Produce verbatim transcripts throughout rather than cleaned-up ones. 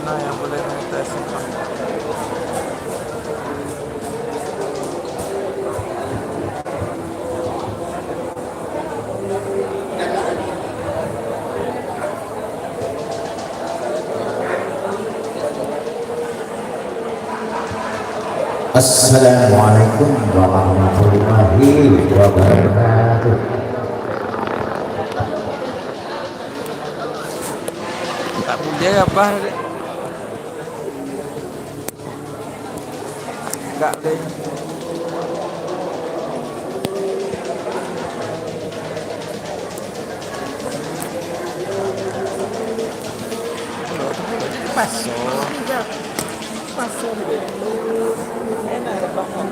Yang boleh minta simpang. Assalamualaikum warahmatullahi wabarakatuh. Tak boleh apa, dek? Enggak deh. Paso. Paso deh. Enak banget.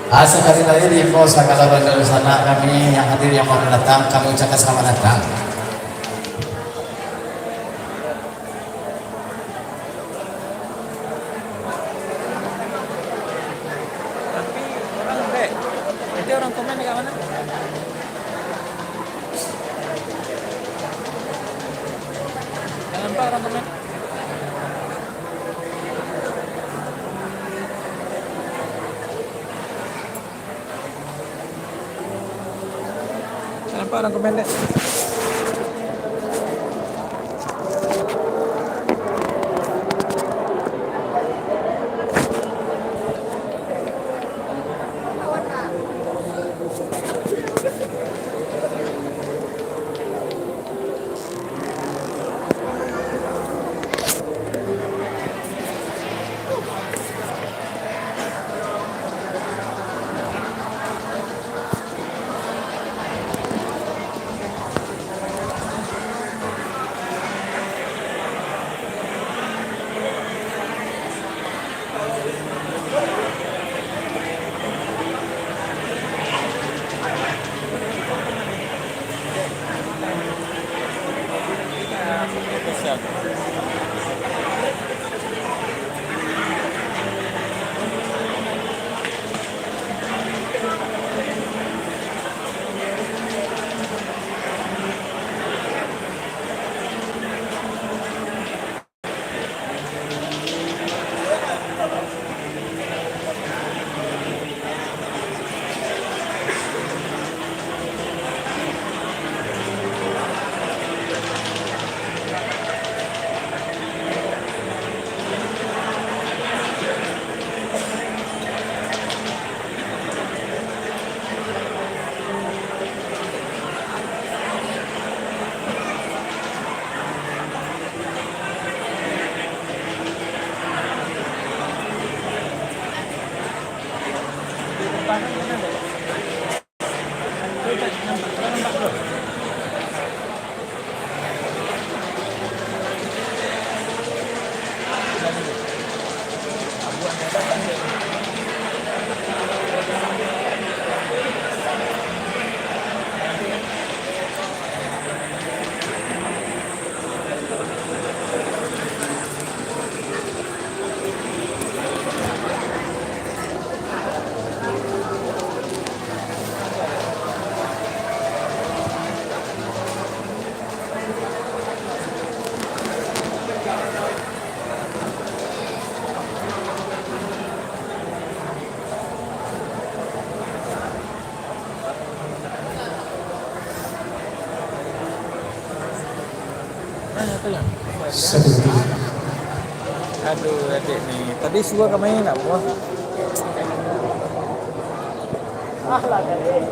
Ah, sakali lai diimbau sagalo dunsanak kami yang hadir, yang baru datang, kami ucapkan selamat datang. Tapi orang dek, itu orang komen dekat mana? Jangan lupa orang komen. Nampak orang komen dek? Aduh, adik ni. Tadi suruh ka main nak buah. Ah lah, adik.